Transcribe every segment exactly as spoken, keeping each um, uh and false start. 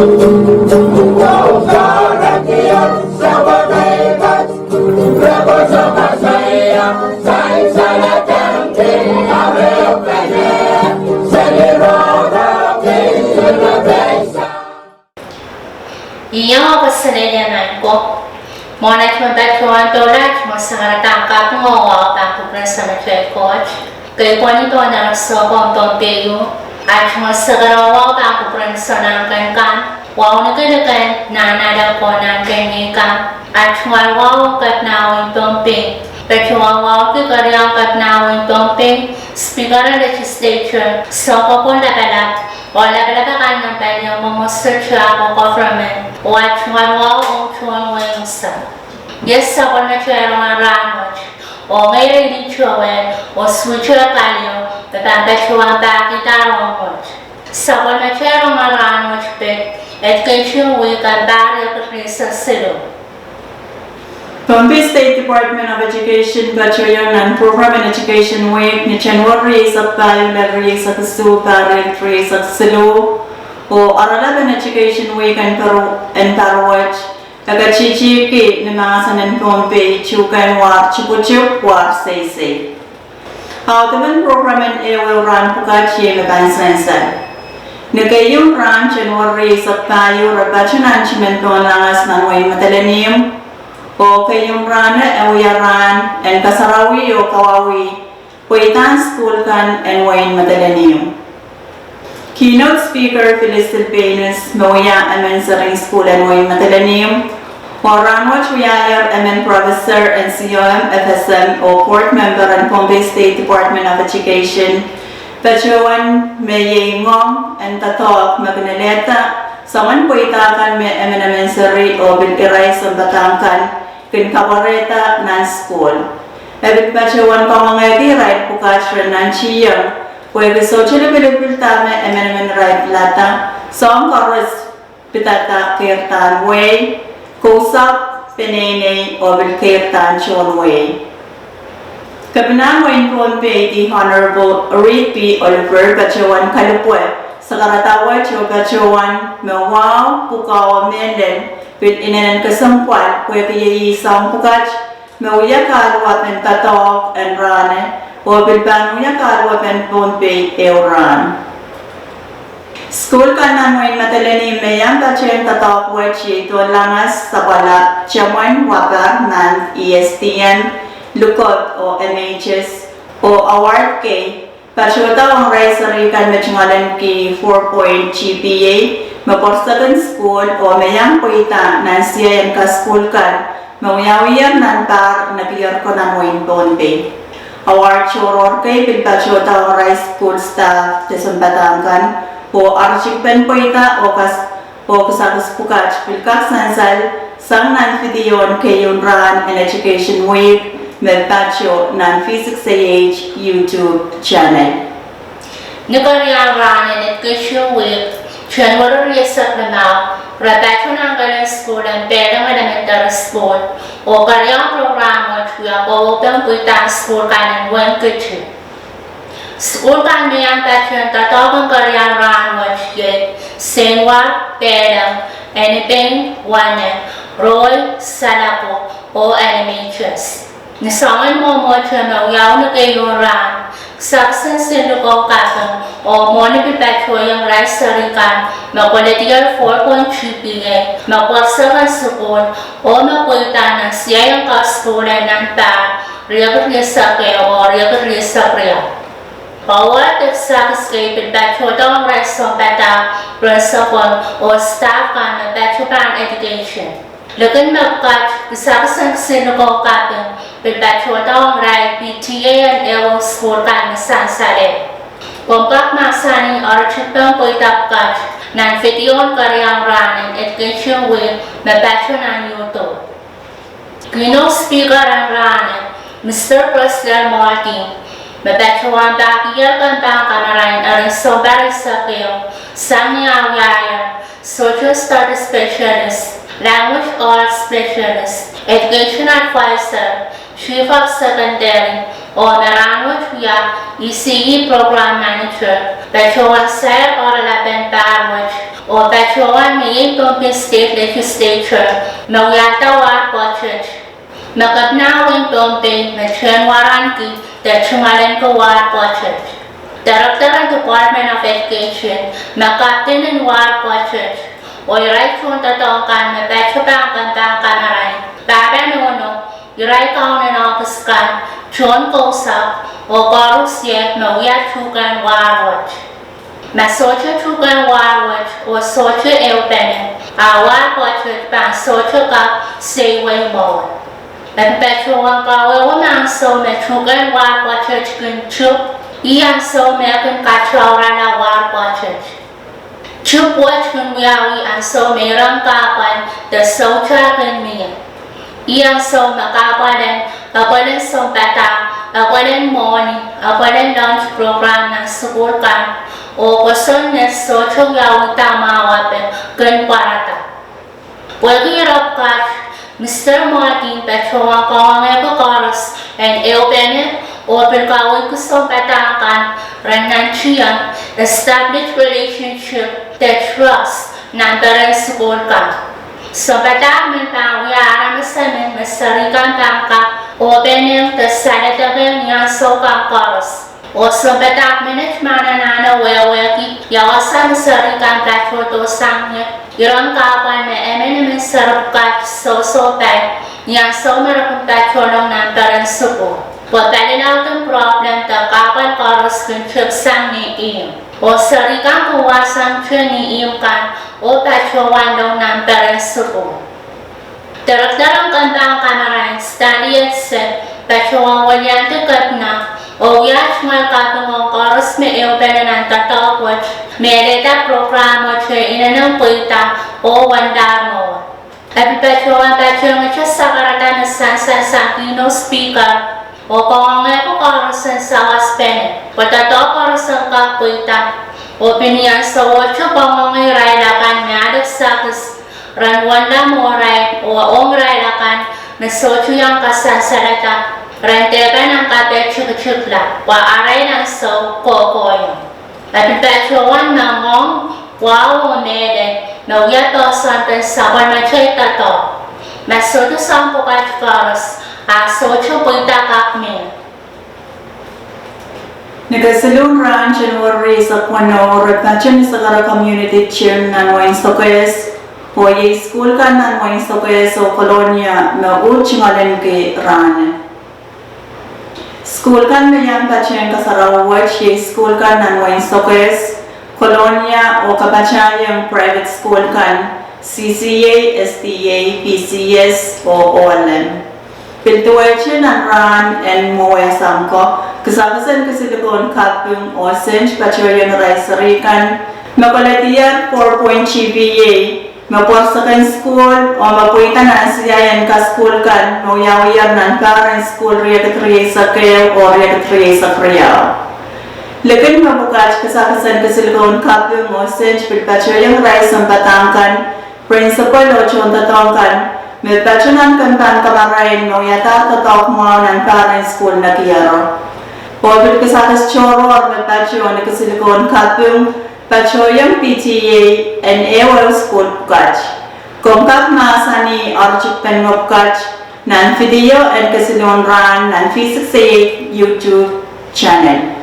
Io, koasoanehdi maing ko. Mwohn atail patohwan doula, atail sakaradahn kaping oh wahu pahn kupwuren Samatail Koht. Kei pwehn ni pohn nan sohpwohn Pohnpei ieu, atail sakaradahn wahu pahn kupwuren Sounkomour kan kan, wahu ni kilikan nan alap oh nan kehn kan, atail wahu kepina wehin Pohnpei. Patohwan wahu keriaun kepina wehin Pohnpei, Speaker en Legislature, Sounkomour Lapalap, oh lapalap akan nan pali en mwomwohdiso tiahk oh government, oh atail wahu ong tohn wehi unsek. Iei sapwellimatail rongen rahnwet, oh ngehi Lily Joel, oh Suhter Kalio, me pahn patohwan pahkihda rongen wet. Sapwellimatail rongen rahnwet pid Education Week en pahr riekid rieisek siluh. Pohnpei State Department of Education patohiong nan program en Education Week ni January rieisek pahieu lel rieisek isuh, pahr riekid rieisek siluh, oh oaralap en Education Week en pahr, en pahr wet, e ketihitihki ni mahsen en Pohnpei tuhkehn war tipwutipw, war seisei. Audepen program en ehuehu rahn pwukat iei me pahn sansal. Ni keieun rahn January rieisek pahieu re patoh nan timen pohn langas nan wehin Madolenihmw, oh keieun rahno e wia rahn en kasarawi oh kawauwih pweidahn sukuhl kan en wehin Madolenihmw. Keynote speaker Phyllis Silbanus me wia emen serihn sukuhl en wehin Madolenihmw, oh rahnwet wiahier emen professor en C O M, F S M oh board member en Pohnpei State Department of Education, patohwan me iei ngoang en doadoahk me kin alehda soangen pweida kan me emen emen seri oh pil irail sounpadahk kan kin kapwarehda nan sukuhl. E pil patohwan kamwengehki irail pwukat ren nantihong pwehki sohte lipilipil dahme emen emen irail pilada, soahng koaros pidada keirdahn wehi, kousapw, peneinei oh pil keirdahn tohn wehi. Kepinahn wehin Pohnpei, The Honorable Reed P. Oliver patohwan kalipwe sakarada wet oh patohwan me wahu, pwukoa oh mehlel pil inenen kesempwal pwehki iei soahng pwukat me wia kahluwapen doadoahk en rahno oh pil pahn wia kahluwapen Pohnpei ehu rahn. Sukuhl kan nan wehin Madolenihmw me iang patehng doadoahk wet iei Dolangas, Sapwalap, Temwen, Waper, Mand, E S D M, Lukot oh M H S, oh award kei patohda ong irail seri kan me tungoalenki four point G P A, me pwerisek en sukuhl oh me iang pweida nan siaien kasukuhl kan me wiawiher nan pahr nekier ko nan wehin Pohnpei. Award tohrohr kei pil patohda ong irail sukuhl staff de sounpadahk kan, oh artikipen pweida oh kas oh kisakis pwukat pil kak sansal sang nan video en keieun rahn en Education Week me patoh nan V six A H YouTube channel. Ni keriaun rahn en Education Week, January rieisek limau, re patoh nan kelen sukuhl en Peleng Elementary School, oh keriaun program wet wia kawauwih pweidahn sukuhl kan en wenkiti. Sukuhl kan me iang patehng doadoahk en keriaun rahn wet iei Seinwar, Peleng, Enipein, Wene, Roy, Salako, oh N M H S. Ni soangen mwomwohdiso me wiawi ni keieun rahn, kisakis en silukou kaping oh mwohni pil patohiong irail seri kan me koledier four point G P A, me pwerisek en sukuhl, oh me pweida nan siaien kasukuhl en nan pahr riekid rieisek ehu oh riekid rieisek riau. Award de kisakis kei pil patohda ong irail sounpadahk, principal oh staff kan me patohwan education. Likin mepwukat, kisakis en silukou kaping pil patohda ong irail P T A en ehuehu sukuhl kan me sansal. Komw kak mahsanih artikipen pweida pwukat nan video en keriaun rahn en Education Week me patoh nan YouTube. Keynote speaker en rahn, Mister President Maldi, me patohwan pahkihong kompoakepen kamarain erein sounpar eisek ehu, sang ni ah wiahier, social studies specialist, language arts specialist, education advisor, chief of secondary, Oh me rahnwet wia E C E Program Manager, patohwan sair oaralapen pahr wet, oh patohwan me iei Pohnpei State Legislature me wiahda war pwoatet, me Kepina wein Pohnpei me tehnwarankihda tungoalenki war pwoatet, Director en Department of Education me captain en war pwoatet, oh irail tohndoadoahk kan me patohwan pahn kamarain, pahpa nohno, irail kaunen ohpis kan, tohn kousapw, oh koarusie me wia tuhkehn war wet. Ma sohte tuhkehn war wet oh sohte ehupene, a war pwoatet pahn sohte kak seiwei mwowe. E pil patohwan kawehwe me ansou me tuhkehn war pwoatet kin tip, ih ansou me kin kataurala war pwoatet. Tip wet kin wiawi ansou me iren kahpwal de soutak kin mie. Ih ansou me kahpwal en epwelen sounpadahk, epwelen mwohni, epwelen lunch program nan sukuhl kan, oh pwoson me sohte wiawihda mwahu ape kin pwarada. Pwehki ire pwukat, Mister Martin patohwan kangoangehki koaros en ehupene oh pil kaweidki sounpadahk kan ren nantihong establish relationship de trust nan perehn sukuhl kan. Sounpadahk men pahn wia aramas emen me seri kan pahn kak openehng de saledekehng ni ansou kan koaros. Oh sounpadahk menet me anahne wehwehki ia wasa me seri kan patohdo sang ie, iren kahpwal me emen emen seri pwukat sohsohpai ni ansou me re kin patohlong nan perehn sukuhl. Pwe palilauden problem de kahpwal koaros kin tepsang ni ihmw, oh seri kan kin wahsang te ni ihmw kan oh patohwanlong nan perehn sukuhl. Director en Kempahn Kamarain, Stanley Edson, patohwan weliandi Kepina oh wia tungoal kaping ong koaros me ehupene nan doadoahk wet me alehda program wet inenen pweida oh wenlahr mwowe. E pil patohwan patohngete sakarada me sansal sang keynote speaker oh kangoangehki koaros en sawaspene pwe doadoahk koaros en kak pweida, oh pil ni ansowohte kangoange irail akan me alehda sakis ren wenla mwohrail oh ong irail akan me sohte iang kasansalada ren dehpa nan kapehd tikitikla pwe arail ansou kohkohie. E pil patohwan nangoang, wahu oh mehlel me wia poahsoanpen sapwellimatail doadoahk, ma sohte soang pwukat koaros, a sohte pweida kak mie. Ni kesiluhn rahn January sapweno, re patoh ni Sakara Community Gym nan wehin Sokehs, oh iei sukuhl kan nan wehin Sokehs oh Kolonia me uhd tungoalenki rahn. Sukuhl kan me iang patehng kasarawi wet iei sukuhl kan nan wehin Sokehs, Kolonia, oh kapatahieng private sukuhl kan, C C A, S D A, P C S oh O L M. Pil duwehte nan rahn en mwowe samwa ko, kisakis en kisinlikou en kaping oh sent patohieng irail seri kan me koledier four point G P A, me pwarseken sukuhl oh me pweida nan siai en kasukuhl kan me wiawiher nan pahr en sukuhl riekid rieisek ehu oh riekid rieisek riau. Likin mepwukat, kisakis en kisinlikou en kaping oh sent pil patohieng irail sounpadahk kan, principal oh tohndoadoahk kan me patoh nan kempahn kamarain me wiadahr doadoahk mwahu nan pahr en sukuhl nekiero. Oh pil kisakis tohrohr me patoh ni kisinlikou en kaping patohieng P T A en ehuehu sukuhl pwukat. Komw kak mahsanih artikipen mepwukat nan video en kesiluhn rahn nan V six A eight YouTube channel.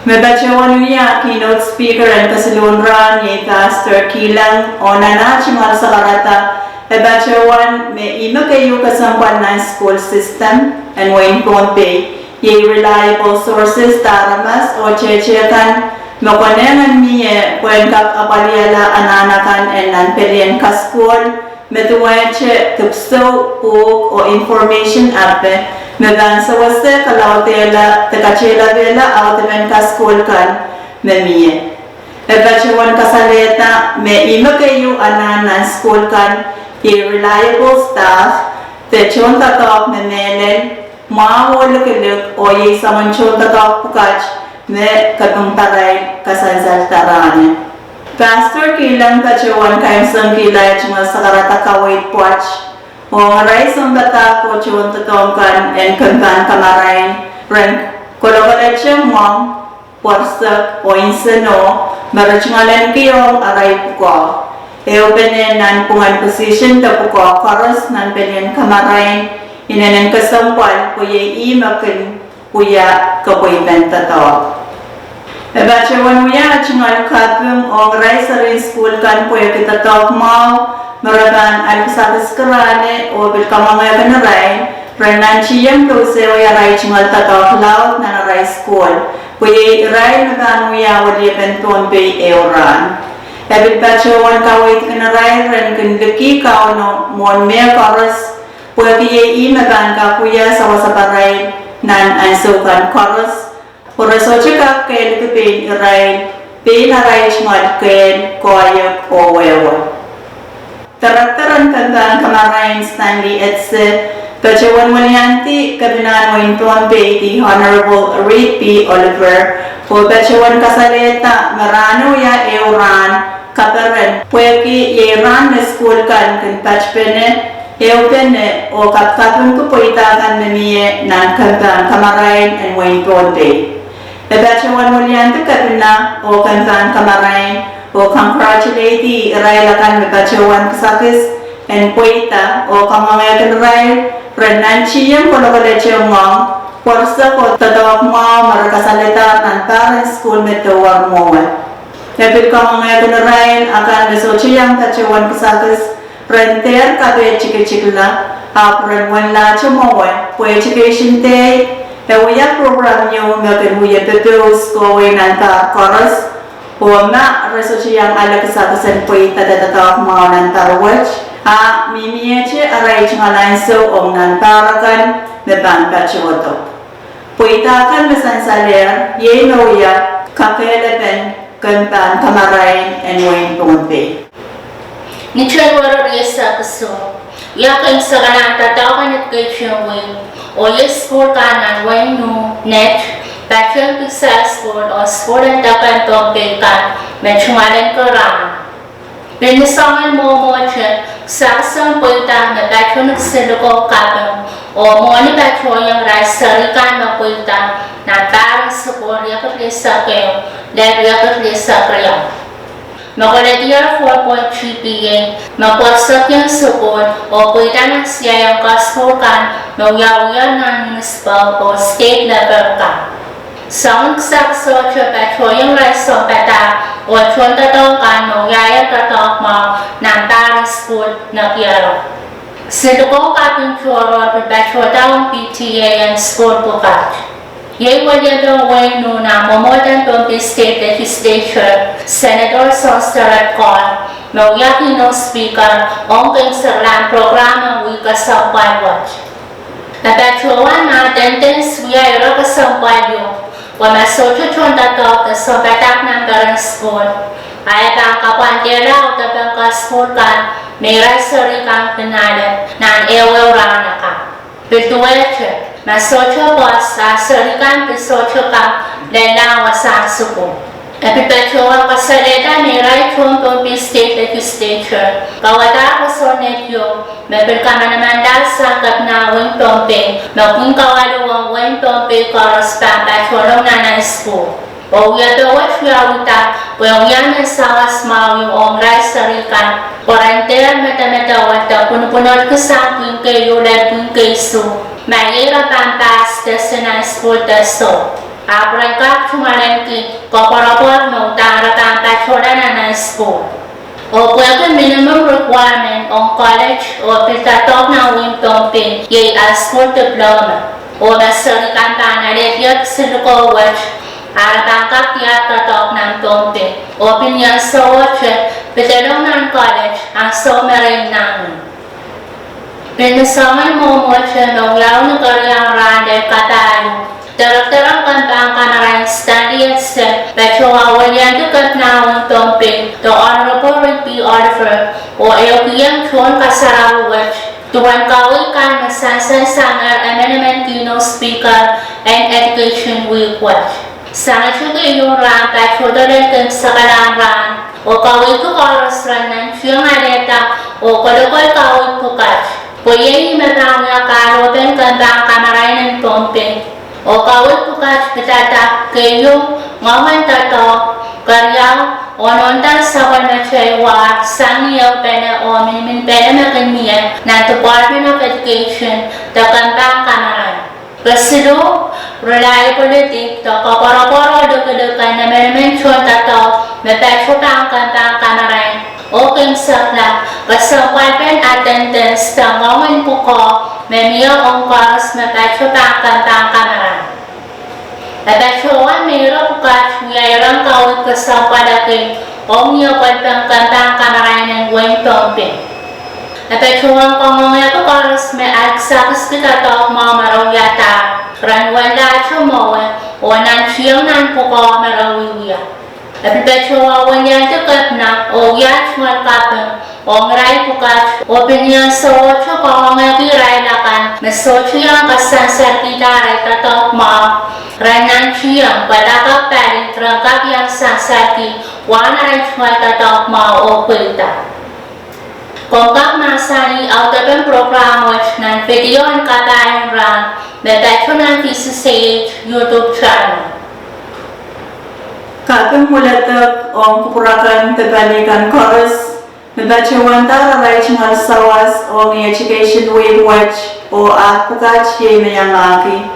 Me patohwan wia keynote speaker en kesiluhn rahn iei Pastor Kilang, oh nan ah tungoal sakarada, e patohwan me ihme keieu kesempwal nan sukuhl system en wehin Pohnpei iei reliable sources de aramas oh tehte kan me konehng en mie pwehn kak apwalihala anahn akan en nan pelien kasukuhl, me duwehte dipwisou, pwuhk oh information ape me pahn sewese kalaudehla de katelapehla audepen kasukuhl kan me mie. E patohwan kasalehda me ihme keieu anahn nan sukuhl kan iei reliable staff de tohndoadoahk me mehlel, mwahu oh likilik, oh iei soangen tohndoadoahk pwukat me kaping pahrail kasansalda rahn. Pastor Kilang patohwan kaimwisekihla tungoal sakarada kaweid pwoat ong irail sounpadahk oh tohndoadoahk kan en kempahn kamarain Ren kolokolete mwomw, pworsek oh nsenoh me re tungoaleniki ong arail pwukoa, ehupene nanpwungen position de pwukoa koaros nan pelien kamarain inenen kesempwal pwe iei ih me kin wia kepweipen doadoahk. E patohwan wia tungoal kaping ong irail serihn sukuhl kan pwehki doadoahk mwahu me re pahn alkisakis kirahne oh pil kamwengehki irail ren nantihong pousehwei arail tungoal doadoahk laud nan arail sukuhl, pwe iei irail me pahn wia weliepen Pohnpei ehu rahn. E pil patohwan kaweidki irail ren kin liki Kauno mwohn mehkoaros, pwehki iei ih me pahn kak wia sawaseparail nan ansou kan koaros, pwe re sohte kak kehliki pein irail, pein arail tungoal kehl, koahiek oh wehwe. Director en kempen kamarain Stanley Etse patohwan weliandi Kepinahn wehin Pohnpei, the Honorable Reed P. Oliver, oh patohwan kasalehda me rahno wia ehu rahn kaperen pwehki iei rahn me sukuhl kan kin patpene, ehupene oh kapikapingki pweida kan me mie nan kempen kamarain en wehin Pohnpei. E patohwan weliandi Kepina oh kempen kamarain oh congratulate irail akan me patohwan kisakis en pweida oh kamwengehki irail ren nantihong kolokolete mwomw, pworsek oh doadoahk mwahu me re kasalehda nan pahr en sukuhl me dower mwowe. E pil kamwengehki irail akan me sohte iang patohwan kisakis ren dehr kapehdikidikla, ahpw ren wenlahte mwowe pwe Education Day e wia program ieu me kin wia pepous kohwei nan pahr koaros, oh ma re sohte iang ale kisakis en pweida de doadoahk mwahu nan pahr wet, a mihmihte arail tungoal ansou ong nan pahr akan me pahn patohdo. Pweida kan me sansalehr iei me wia kakehlapen kempen kamarain en wehin Pohnpei. Ni January rieisek eisek, iei kin sekala doadoahk en Education Week, oh iei sukuhl kan nan wehin Nuh, Net, patehng Peace High School oh sukuhl en deke en Pohnpei kan me tungoaleniki rahn. Pil ni soangen mwomwohte, kisakis en pweida me patohwan kisinlikou kaping oh mwohni patohiong irail serihkan me pweida nan pahr en sukuhl riekid rieisek ehu lel riekid rieisek riau. Me koledier four point three P A me pwursekiong sukuhl oh pweida nan siaiong kasukuhl kan me wiawi nan municipal oh state level kan. Soangen kisakis sohte patohiong irail sounpadahk oh tohndoadoahk kan me wiahier doadoahk mwahu nan pahr en sukuhl nekiero. Kisinlikou kaping tohrohr pil patohda ong P T A en sukuhl pwukat. Iei weliepen wehin Nuh nan mwomwohden Pohnpei State Legislature, Senator Sounds Terepkol, me wia keynote speaker ong kin sekalahn program en wihk kesempwal wet. E patohwan ma attendance wia ire kesempwal ieu, oh ma sohte tohndoadoahk de sounpadahk nan peren sukuhl, a e pahn kapwandehla audepen kasukuhl kan me irail serihkan kin ale nan ehuehu rahn akan. Pil duwehte, ma sohte pwoas a serihkan pil sohte kak lella wasahn sukuhl. E pil patohwan kasalehda me irail tohn Pohnpei State Legislature kauwadahr kosonned ieu me pil kamanamanlahsang Kepinahn wehin Pohnpei me pwihn kawalu ong wehin Pohnpei koaros pahn patohlong nan high school. Oh wiepe wet wiawihda pwe wia mehn sawas mwahu ong irail serihkan pwe ren dehr medemedewe de pwunopwunodkisang pwihn keieu lel pwihn keisuh, ma iei re pahn pass test en high school test o, ahpw ren kak tungoaleniki koapworopwor me uhdahn re pahn patohla nan high school. Oh pwehki minimum requirement ong college oh pil doadoahk nan wehin Pohnpei iei high school diploma. Oh ma serihkan pahn alehdi kisinlikou wet, a re pahn kak diar doadoahk nan Pohnpei. Oh pil ni ansowohte pidelong nan college ansou me re inangih. Pil ni soangen mwomwohte me wiawi ni keriaun rahn lel kapahieu, Director en kempen kamarain Stanley Etse patohwan weliandi Kepinahn wehin Pohnpei, the Honorable Reed P. Oliver, oh ehukihong tohn kasarawi wet duwen kaweid kan me sansal sangehr emenemen keynote speaker en Education Week wet. Sangete keieu rahn patohdo lel kin sekalahn rahn, oh kaweid koaros ren nantihong alehda oh kolokol kaweid pwukat, pwe iei me pahn wia kahrepen kempen kamarain en Pohnpei. Oh kaweid pwukat pidada keieu, ngoangen doadoahk, keriau, oh nohn sapwellimatail war sang ni ehupene oh miniminpene me kin mie nan Department of Education de kempe kamarain. Kesiluh, reliability de koapworopwor oh likilik en emenemen tohndoadoahk me patohwan kempe kamarain. Oh kemsakla, kesempwalpen attendance de ngoangen pwukoa me mie ong koaros me patohwan kempe kamarain. E patohwan me ire pwukat wiahiong kaweid kesempwal ong ni apwalpen kempe kamarain en wehin Pohnpei. E patohwan kangoangehki koaros me aht kisakiski doadoahk mwahu me re wiadahr, ren wehwehte mwowe, oh nantihong nan pwukoa me re wiewia. E pil patohwan wenihdi kepina oh wia tungoal kaping ong irail pwukat, oh pil ni ansou wet kangoangehki irail akan me sohte iang kasansalkihda arail doadoahk mwahu, ren nantihong pwe lakapw palien ren kak iang sansalki wahn arail tungoal doadoahk mwahu oh pweida. Komw kak mahsanih audepen program wet nan video en kapai en rahn me patohwan nan V C C H YouTube channel. Kaping mwuledek ong kupwuramwail de pali kan koaros me patohwan dahr arail tungoal sawas ong ni education wehi wet oh aht pwukat iei me iangahki: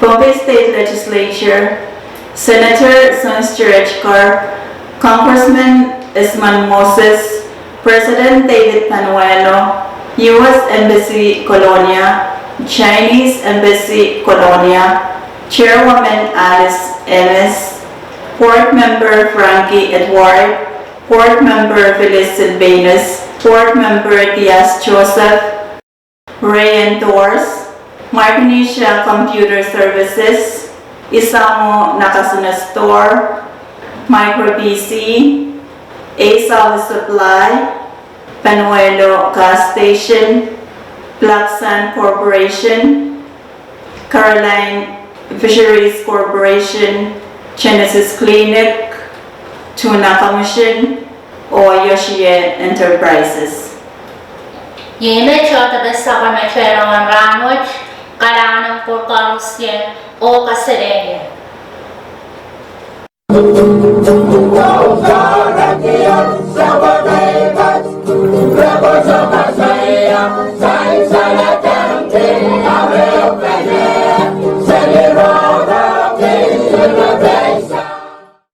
Pohnpei State Legislature, Senator Sangster Edgar, Congressman Esmond Moses, President David Panuelo, U S Embassy Kolonia, Chinese Embassy Kolonia, Chairwoman Alice Emes, Board Member Frankie Edward, Board Member Phyllis Silvanus, Board Member Diaz Joseph, Ray and Thors, Micronesia Computer Services, Isamu Nakasone Store, Micro P C, A Service Supply, Panuelo Gas Station, Black Sand Corporation, Caroline Fisheries Corporation, Genesis Clinic, Tuna Commission, oh Yoshie Enterprises. Iei me tohto de sapwellimatail rongen rahn wet. Kalahngan en kupwur koaros oh kaselehlie.